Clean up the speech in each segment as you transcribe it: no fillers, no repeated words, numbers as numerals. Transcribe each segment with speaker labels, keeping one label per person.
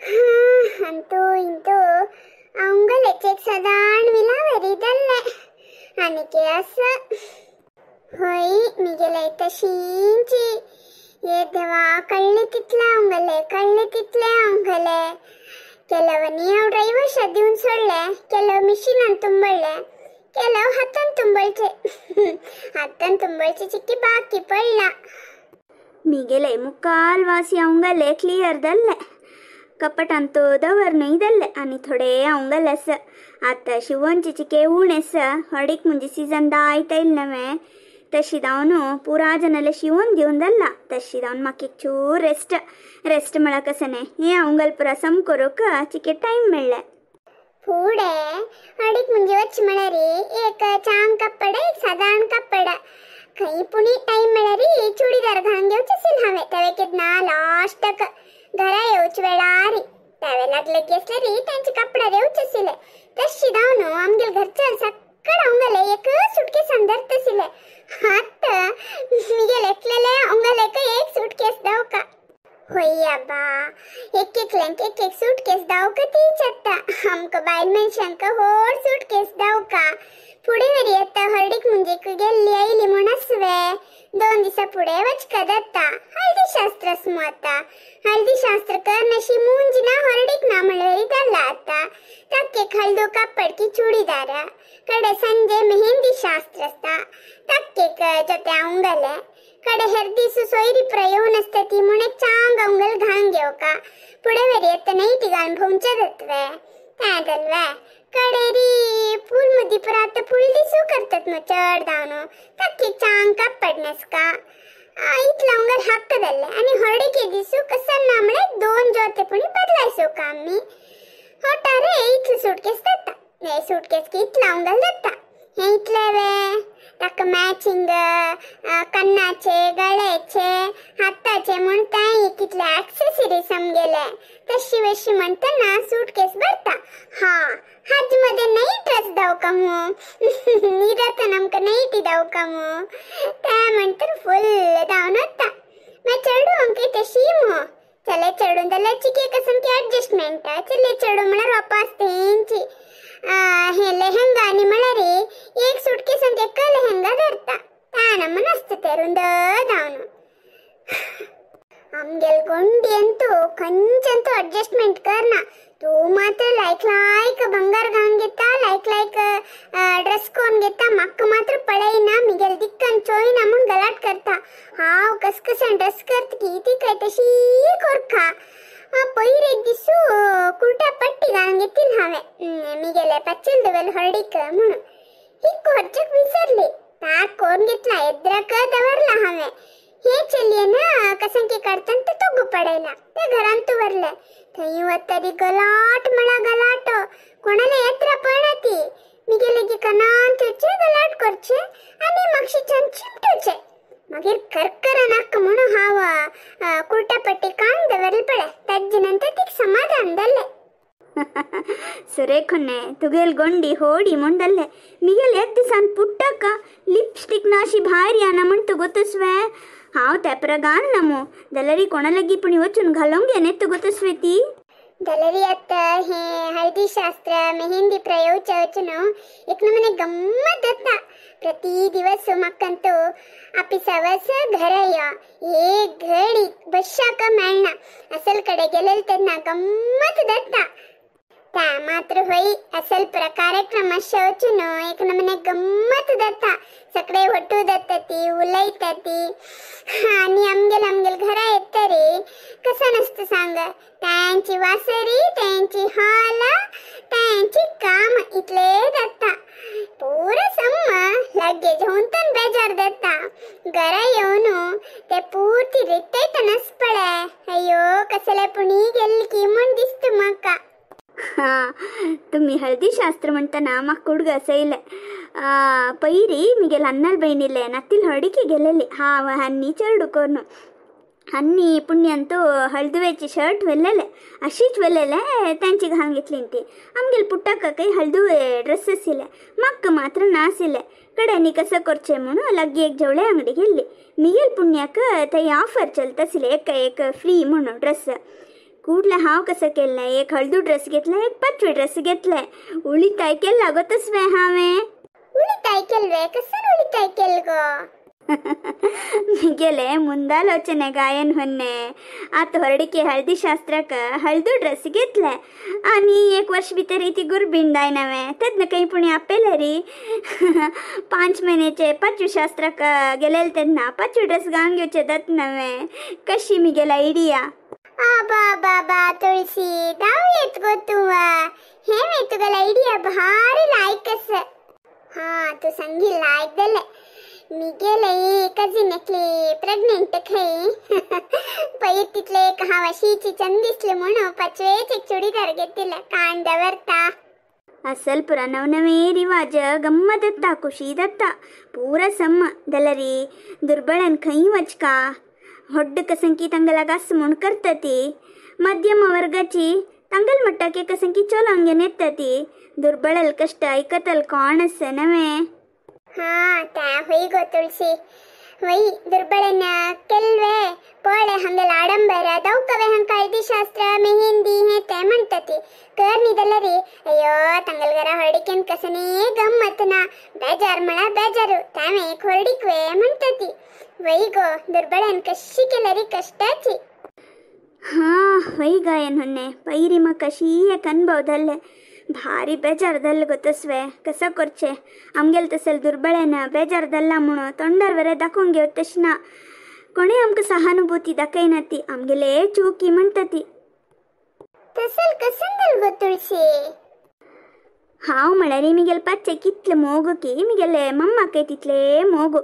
Speaker 1: ಅಂತೂ ಇಂತೂ अवंगलेचे एक सादारण विलावरी जाल्लें आनी आसा हय मिगेले तशींची ये देवा कळ्ळें तितलें अवंगले कळ्ळें तितलें अवंगले ಕೆಲವನ್ನೇ हांव ड्रायव्हर दिवन सोडले ಕೆಲವು ಮಿಷಿನಾन ತುಂಬळ्ळे ಕೆಲವು हातान ತುಂಬळचे हातान ತುಂಬळचे चिक्की बाकी पडला
Speaker 2: मिगेले मुक्काल वासी अवंगले क्लियर जाल्ले कपट दवरनूय जाल्ले आनी थोडे अवंगले आसा आतां शिवोनचे चिके उण आसा हडीक म्हणजे सीजन दायता येयले नवें तशी जावन पुरा जनाले शिवून दिवन जाल्ला तशी जावन म्हाका एक चूर रेस्ट रेस्ट म्हळ्यार कशें न्ही हें अवंगल पुरा सम करूंक चिके टायम मेळ्ळें.
Speaker 1: फुडें हडीक म्हणजे वच म्हळ्यार एक चांग कपड एक सादारण कपड खंय पुणी टायम मेळ्ळ्यार चुडीदार घालून घेवचें आशिल्लें हांवें तेवें केन्ना लास्टाक घरा येवचे वेळार तेवें लागले की आसल्यार तांचे कपडे येवचे आशिल्ले तशी जावन आमगेले घरचे सक्कड अवंगले एक सुटकेसान धरता आशिल्ले आतां मिगेले एकलेले अवंगलेक एक सुटकेस दावका होय आबा एक एकल्यांक एक एक सुटकेस दावका तीच आतां आमकां बायल मनशांक व्हड सुटकेस दावका फुडें वरी आतां हळदीक म्हणजे गेल्ली आयली म्हूण आसवे 2 दिसां फुडें वचका जाता हळदी शास्त्र आसा आतां हळदी शास्त्र करनाशी मुंज ना हळदीक ना म्हणल्यार जालां आतां ताका हळदू कापड की चुडीदार कडे संजे मेहंदी शास्त्र आसता ताका जोते अवंगले कडे हेर दीस सोयरी प्रयोग आसता ती म्हूण एक चांग अवंगल घालून घेवका फुडें वरी आतां नयटी घालून भोंवचें जातलें तें जालें कडेरी फूल मुदी पुरा फूल दिसू करतात मग चड जावन ताका चांग कापड न्हेसका इतलें अवंगल हक्क जाल्लें आनी हळदीके दिसू कसं ना म्हळ्यार 2 जोते पुणी बदलायसो का आमी होटारे इतलें सुटकेस जाता हे सुटकेस की इतलें अवंगल जाता हें इतलें वे ताका मॅचिंग कन्नाचे गळ्याचे हाताचे म्हूण तें कितले ॲक्सेसरीज आमगेले तशी वेशी म्हणटना सुटकेस भरता. हा हाजे मदें नई ड्रेस दावका मू निदातान आमकां नयटी दावका मू तें म्हणटर फुल धांवन वता मागीर चेडूं तशी मू चले चेडूं जाल्यार चिके सामकी एडजस्टमेंट चले चेडूं म्हळ्यार रोपां आसता हेंची हे लेहंगा आनी म्हळ्यार एक सुटकेसान एका लेहंगा धरता ताणा म्हूण आसता तें रुंद धांवन आमगेले गोंडी अंतू खंयचेंतू अडजस्टमेंट करना तूं मात्र लायक लायक ಬಂಗಾರ घालून घेता लायक लायक ड्रेस कोन घेता म्हाका मात्र पळयना मिगेले दिक्कन चोयना म्हूण गलाट करता हांव कसकसान ड्रेस करता की ती काय तशी कोरखा पयर एक दिसू कुर्टा पट्टी घालून घेतिल्ली हांवें मिगेले पच्चल दवरले हळदीक म्हणून ही कोरच्याक विसरली ताक कोरून घेतला एद्राक दवरला हांवें हे चलयेन कसंकी काडताना ते तोगू पडयला ते घरांत दवरलें थंय वतरी गलाट म्हळ्यार गलाट कोणाले येत्रा पळना ती मिगेले कनान थंयचे गलाट करचे आनी मागशीच्यान चिमटुचे मागीर करकर नाका म्हणून हांव कुर्टा पट्टी काडून दवरली पळय ताजे नंतर तिका समाधान जालें.
Speaker 2: सुरेखन्ने तुगेल गोंडी होडी म्हूण जाल्लें मिगेल एक दिसान पुट्टक लिपस्टीक ना अशी भायर येना म्हूण तूं गोतस्वे हांव तेपरा घालना मू जाल्यार कोणा लागीं पुणी वचून घालूंक घेने तूं गोतस्वे ती
Speaker 1: जाल्यार आतां हें हळदी शास्त्र मेहंदी प्रयोग वचून एक नमूने गम्मत जाता प्रति दिवस म्हाका ऑफिसा वच घरा यो एक घडी बश्शाक मेळना असल कडेन गेलेले तेन्ना गम्मत जाता त्या मात्र होय असल कार्यक्रम वचून एक नमूने गम्मत जाता सगळे वट्टू जाता ती उलयता ती आनी आमगेले आमगेले घरा येतरी कसं नसतं सांग त्यांची वासरी त्यांची हॉल त्यांची काम इतले जाता पुरा सम्म लगेज हुंतन बेजार जाता घरा येवन ते पुर्ती रितयतनाच पळय अय्यो कसले पुणी गेल्ली की म्हूण दिसता म्हाका.
Speaker 2: हां तुम्ही हळदी शास्त्र म्हणताना म्हाका उडगास येयलें पयरी मिगेले अन्नल बयणीले नत्तील हळदीके गेलेली हांव हन्नी चेडू कोरून हन्नी पुण्यंतू हळदुवेची शर्ट व्हेलेले अशीच व्हेलेले तांची घालून घेतली ती आमगेले पुट्टाक हळदुवे ड्रेस आशिल्ले म्हाका मात्र नाशिल्ले कडेनी कसं करचें म्हणून लागीं एक जवळे अंगडी गेल्ली मिगेल पुण्याक थंय ऑफर चलता आशिल्ले एक एक फ्री म्हणून ड्रेस. ಕೂಡ್ಲೆ हांव कसं केल्लें, एक हळदू ड्रेस घेतले, एक पाचवी ड्रेस घेतले. उಳಿताय केला गो तसवें हांवें.
Speaker 1: उಳಿताय केल्वे? कसन उಳಿताय केल गो?
Speaker 2: मिगेले ಮುಂದಾಲೋಚನೆ ಗಾಯನ್ ಹೊನ್ನೆ. आत ಹೊರಡಿಕೆ हळदी शास्त्राक हळदू ड्रेस घेतले आणि एक वर्ष भितर ती गुरबीण जायनावे तेन्ना खंय पुणी आपयले री. 5 महिन्याचे पाचवी शास्त्राक गेलेले तेन्ना पाचवी ड्रेस घालून घेवचे जात नवे. कशी मिगेला आयडिया.
Speaker 1: आबा बाबा तुळसी दाव येत गो तुवा, हे तुगेला आयडिया भारी लायक आसा. हा तूं सांगी लायक जालें. मिगेले कझीन एकली प्रेग्नंट खंय. पयर तितले एक हांव अशीची चंद दिसली म्हणून पाचवेच एक चुडीदार घेतिल्ले कान दवरता.
Speaker 2: असल पुरा नवनवे रिवाज गम्मत दत्ता खुशी दत्ता पूरा सम्म दलरी दुर्बळन खंय वचका होड्ड कसंकी तंगला गास म्हूण करतती. मध्यम वर्गाची ತಂಗಲ್ ಮಟ್ಟಕ್ಕೆ ಕಸಂಕಿ ಚೋಲಂಗೆ ನೆತ್ತತಿ. ದುರ್ಬಳಲ್ ಕಷ್ಟ ಐಕತಲ್ ಕಾಣಸ ನವೆ.
Speaker 1: ಹಾ ತಾ ಹೊಯ್ಗೋ ತುಳಸಿ ವೈ ದುರ್ಬಳನ ಕೆಲ್ವೆ ಪೋಳೆ ಹಂಗೆಲ್ಲ ಆಡಂಬರ ದೌಕವೆ ಹಂಗ ಹಳದಿ ಶಾಸ್ತ್ರ ಮೆಹಂದಿ ಹೇ ತೇ ಮಂಟತಿ ಕರ್ನಿದಲ್ಲರಿ. ಅಯ್ಯೋ ತಂಗಲ್ಗರ ಹೊರಡಿಕೆನ್ ಕಸನೇ ಗಮ್ಮತ್ತನ ಬೇಜಾರ್ ಮಳ ಬೇಜಾರು ತಾವೇ ಹೊರಡಿಕ್ವೆ ಮಂಟತಿ. ವೈಗೋ ದುರ್ಬಳನ್ ಕಶಿ ಕೆಲರಿ ಕಷ್ಟಾಚಿ.
Speaker 2: ಹಾ ವೈಗಾಯನ್ ಹೊನ್ನೆ ಪೈರಿ ಮ ಕಶೀಯ ಕನ್ಬೌದಲ್ಲೆ ಭಾರಿ ಬೇಜಾರದಲ್ಲ ಗೊತ್ತಸ್ವೆ ಕಸ ಕೊರ್ಚೆ आमगेल तसल दुर्बळेन ಬೇಜಾರದಲ್ಲ ಮುಣು ತೊಂಡರ್ ವರೆ दाखोवन घेवतशना कोणे आमकां सहानुभूती दाखयना ती आमगेले चूकी म्हणटा ती.
Speaker 1: तसल कसंदल गो तुळसी?
Speaker 2: हांव म्हळ्यार मिगेले पाचशे कितले मोग की मिगेले मम्माकय तितले मोग.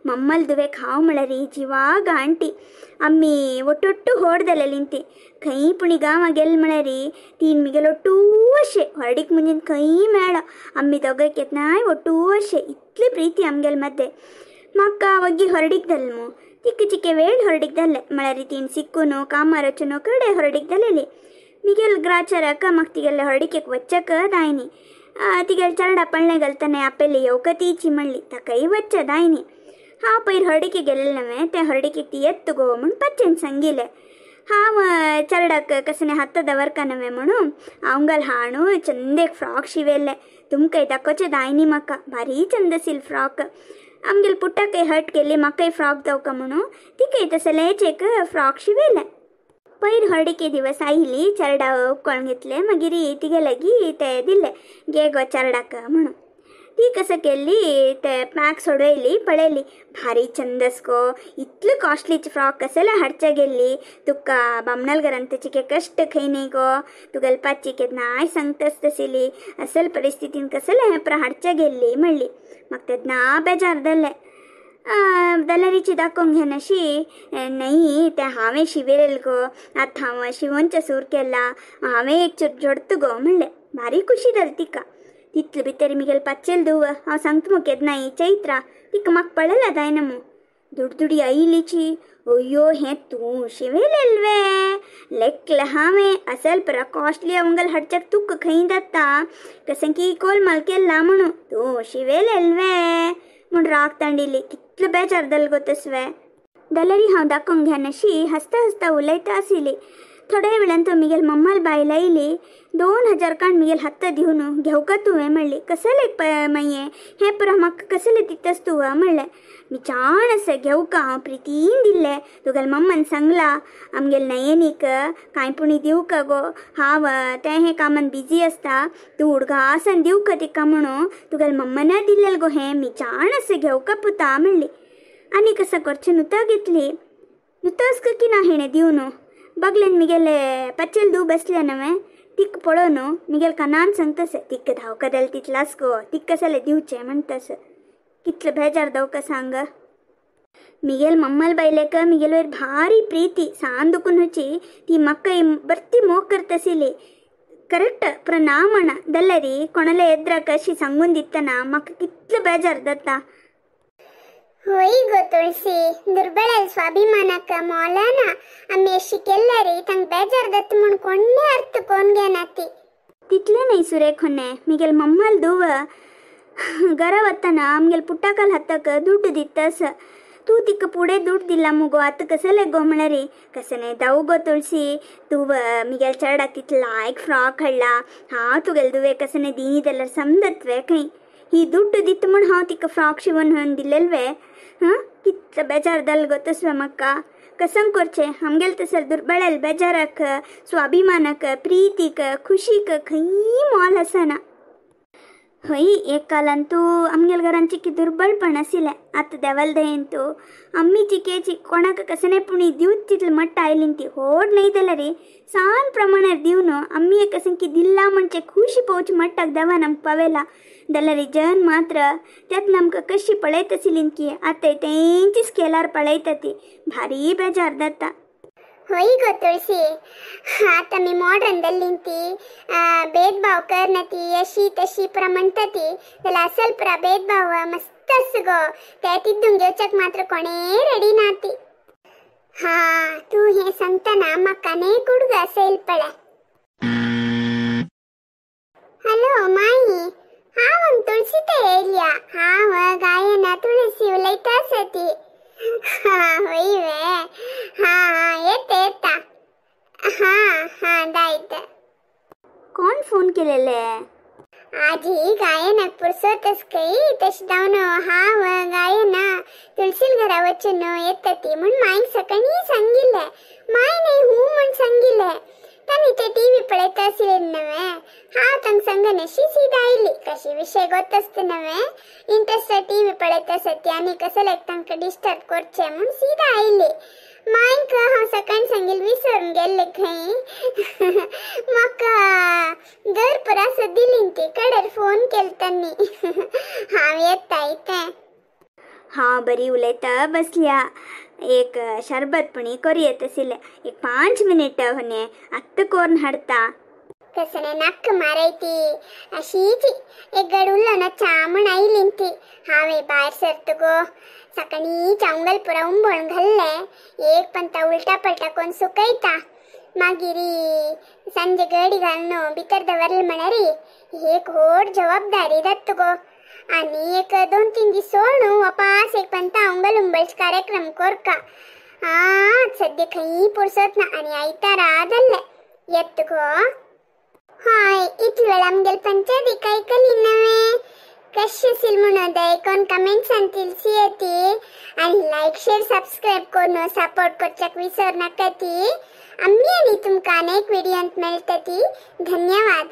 Speaker 2: मम्मल दुवेक हांव म्हळ्यार जिवा गांटी. आमी ಒಟ್ಟೊಟ್ಟು होडदलेलीं ती खंय पुणी गांवां गेले म्हळ्यार तीन मिगेले ಒಟ್ಟೂ अशें हळडीक मुंजीन खंय मेळो आमी दोगांय केन्नाय ಒಟ್ಟೂ अशें इतली प्रीती आमगेले मद्दे. म्हाका वग्गी हरडीक जालें मू तिका चिके वेळ हरडीक जालें म्हळ्यार तीन सिक्कून कामार वचून कडे हरडीक जालेली. मिगेल ग्राचाराक म्हाका तिगेले हळडीकेक वच्चक दायनी. तिगेले चरडा पळणे घालतना आपेले येवक तीची म्हणली ताकाय वच्च दायनी. हांव पयर हळडीके गेलेलें नवें ते हळडीकेक ती येत गो म्हूण पच्चेन सांगिलें. हांव चरडाक कसने हत्त दवरका नवें म्हणून हांवगल हाणू चंदेक फ्रॉक शिवेल्लें. तुमकांय दाखोवचें दायनी म्हाका भारी चंद आशिल्ली फ्रॉक. आमगेले पुट्टाकय हट केली म्हाकाय फ्रॉक दावका म्हणून तिकाय तसलेंच एक फ्रॉक शिवेलें. पयर हळडीके दिवस आयली चरडा उकळून घेतले मागीर तिगे लागीं ते दिले घे गो चरडाक म्हणून. ती कसं केली ते पॅक सोडयली पळयली भारी चंदस गो इतले कॉस्टलीची फ्रॉक कसले हाडच्या गेल्ली तुका बामणलघरान तेचे कश्ट खंय न्ही गो तुगेले पाची केन्नाय सांगतास तसली असल परिस्थितीन कसले हें परा हाडच्या गेल्ली म्हणली. म्हाका तेन्ना बेजार जालें. दलारीची दाखोवंक घेनाशी न्ही तें हांवें शिवेलें गो आतां हांव शिवोनचें सूर केला हांवें एक चूर जोडत गो म्हणलें. भारी खुशी जाली तिका. तितले भितर मिगेले पाचेल धुव हांव सांगता मगो केन्नाय चैत्रा तिका म्हाका पळयला जायना मू दुडदुडी आयलीची. अय्यो हें तूं शिवेलें वे लेकलें हांवें असल परा कॉस्टली अवंगल हाडच्याक तुका खंय जाता कशें की कोलमाल केला म्हणून तूं शिवेलें वे म्हूण राग तांडिली. कितलो बेजार जालो गो तसवे. दलरी हांव दाखोवंक घेनाशी हसता हसता उलयता आशिल्ली. थोड्या वेळान तो मिगेल मम्माल बायल आयली 2000 काण मिगेल हत्त दिवन घेवका तुवें म्हणली. कसले मागीर हें पुरो म्हाका कसले दितास तूं म्हणलें. मी छान आसा घेवका हांव प्रितीन दिल्लें तुगेले मम्मान सांगलां आमगेले नयनीक कांय पुणी दिवका गो हांव तें हें कामान बिजी आसता तूं उडगासान दिवका तिका म्हणून तुगेले मम्माना दिल्लें गो हें मी छान आसा घेवका पुता म्हणली. आनी कसं करचें नुतां घेतली नुतांच की ना हेणें दिवन बगलेन मिगेले पच्चेल धूव बसले नवें तिका पळोवन मिगेल कानान सांगतास तिका धांवका जाल्यार तितलाच गो तिका कशें दिवचें म्हणटास. कितले बेजार दावका सांग. मिगेल मम्मल बायलेक मिगेल वयर भारी प्रीती सान दुखून ती म्हाका बर्ती मोग करताशिल्ली. करेक्ट पुरो ना म्हणा जाल्यार कोणाले एद्राक अशी सांगून दितना म्हाका कितले बेजार जाता.
Speaker 1: होय गो तुळसी दुर्बळल स्वाभिमानाक मोलाना आमी अशी केल्यारी तांक बेजार जाता म्हूण कोण्णें अर्थ कोण घेना ती.
Speaker 2: तितलें न्हय सुरेख होन्ने मिगेल मम्मल धुव घरा वतना आमगेले पुट्टाकाल हाताक दुड्ड दितास. तूं तिका पुढे दुड दिला मुगो आतां कसले गो म्हळ्यार कसने दाव गो तुळसी तूं मिगेल चेडाक तितलो लायक फ्रॉक हाडला हांव तुगेले दुवे कसने दिनी जाल्यार समजत वे खंय ही दुड्ड दित म्हूण हांव तिका फ्रॉक शिवून हन दिलेल वे हां कितलो बेजार जाल गो तसवे म्हाका कसम करचें आमगेले तसले दुर्बळेल बेजाराक स्वाभिमानाक प्रितीक खुशीक खंय मोल आसना. हय एक कालान तूं आमगेले घरान चिकी दुर्बळपण आशिल्लें आतां देवाल दयेन तूं आमी चिकेची कोणाक कसने पुणी दिवच तितले मट्ट आयलीन ती होड न्हय जाल्यार सान प्रमाणार दिवन आमी एक कसं की दिल्ला म्हणजे खुशी पोवची मट्टाक देवान आमकां पावेला जाल्यार जन मात्र त्यात आमकां कशी पळयत आशिल्लीन की आतां तेंची स्केलार पळयता ती भारी बेजार जाता.
Speaker 1: होय गो तुळसी आतां मी मॉडर्न जाल्लीं ती भेदभाव करना ती अशी तशी पुरा म्हणटा ती जाल्यार असल पुरा भेदभाव मस्त आस गो ते तितून घेवच्याक मात्र कोणें रेडी ना ती. हा तूं हें सांगतना म्हाका न्ही कुडगो आसयल पळय. हॅलो माई हांव तुळसी ते येयल्या हांव गायना तुळसी उलयता आसा ती. हा होय वे हा हा येता येता हा हा दायत.
Speaker 2: कोण फोन केलेले?
Speaker 1: आजी गायनाक पुरसोतच खंय तशें जावन हांव गायना तुळशील घरा वचून येता ती म्हूण मांयक सकाळीं सांगिल्लें माय न्हय हूं म्हूण सांगिल्लें. तांणी ते टी व्ही पळयता आशिल्लें नवें हांव तांकां सांगन अशी सीधा आयली कशी विशय गोत आसता नवें इंट्रस्ट टी व्ही पळयता आसा ती आनी कसलें तांकां डिस्टर्ब करचें म्हूण सीधा आयली. मांयक हांव सकाळीं सांगिल्लें विसरून गेल्लें खंय म्हाका घर पुरा दिली ती कडेर फोन केलो तांणी हांव येता येता.
Speaker 2: हांव बरी उलयता बसल्या एक शरबत पुणी करी येत आशिल्लें एक 5 मिनिट होने आत्तां कोरून हाडटा.
Speaker 1: कसने नक्क मारायती अशीच एक गड उरलो ना च्या म्हूण आयली ती. हांवें भायर सरत गो सकाळीं चांगल पुरा उंबळ घाल्लें एक पंता उलटा पलटा कोण सुकयता मागीर सांजे गडी घालून भितर दवरलें म्हळ्यार एक व्हड जबाबदारी जाता गो. आनी एक 2-3 दीस सोडून वापास एक पंता उंबल उंबलचे कार्यक्रम करका. आं सद्या खंय पुरसत ना आनी आयतारा जाल्लें येत गो. हाय इतलो वेळ आमगेले पंचायतीक आयकली नवें कशें आशिल्लें म्हणून दयकोन कमेंट्सान तिलसी येती आनी लायक शेर सबस्क्रायब करून सपोर्ट करच्याक विसर नाका ती. आमी आनी तुमकां अनेक व्हिडियोंत मेळटा ती. धन्यवाद.